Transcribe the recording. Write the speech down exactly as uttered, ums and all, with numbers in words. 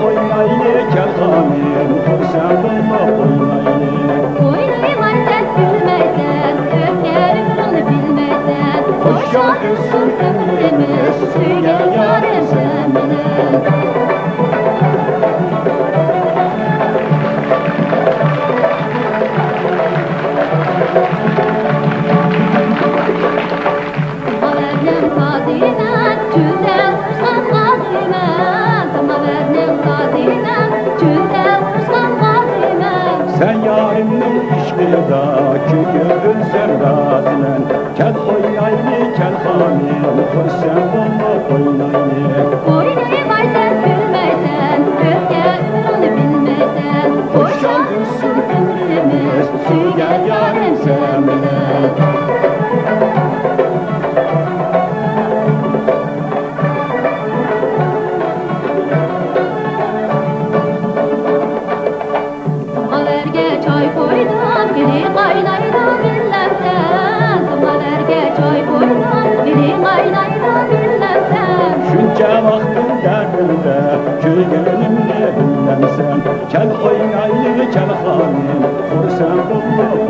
ئوينايلى كەل خانىم، خۇرسەن بولۇپ ئوينايلى. ئوينىمايسەن، كۈلمەيسەن، ئۆتكەن ئۆمرۈڭنى بىلمەيسەن. خۇشال ئۆتسۇن ئۆمرىمىز، سۆيگەن يارىم سەن بىلەن. ساماۋەرنىڭ تازىمەن، چۆلدە ئۇرۇشقان غازىمەن. ساماۋەرنىڭ تازىمەن، چۆلدە ئۇرۇشقان غازىمەن. سەن يارىمنىڭ ئىشقىدا كۆيۈپ ئۆلسەم رازىمەن. كەل ئوينايلى، كەل خانىم، خۇرسەن بولۇپ ئوينايلى. ئوينىمايسەن، كۈلمەيسەن، ئۆتكەن ئۆمرۈڭنى بىلمەيسەن. خۇشال ئۆتسۇن ئۆمرىمىز، سۆيگەن يارىم سەن بىلەن. ساماۋەرگە چاي قۇيدۇم، ھىدى قاينايدۇ بىللەمسەن. ساماۋەرگە چاي قۇيدۇم، ھىدى قاينايدۇ بىللەمسەن. شۇنچە ۋاقىتتىن دەردىمدە كۈلگىنىمنى بىللەمسەن. كەل ئوينايلى، كەل خانىم، خۇرسەن بولۇپ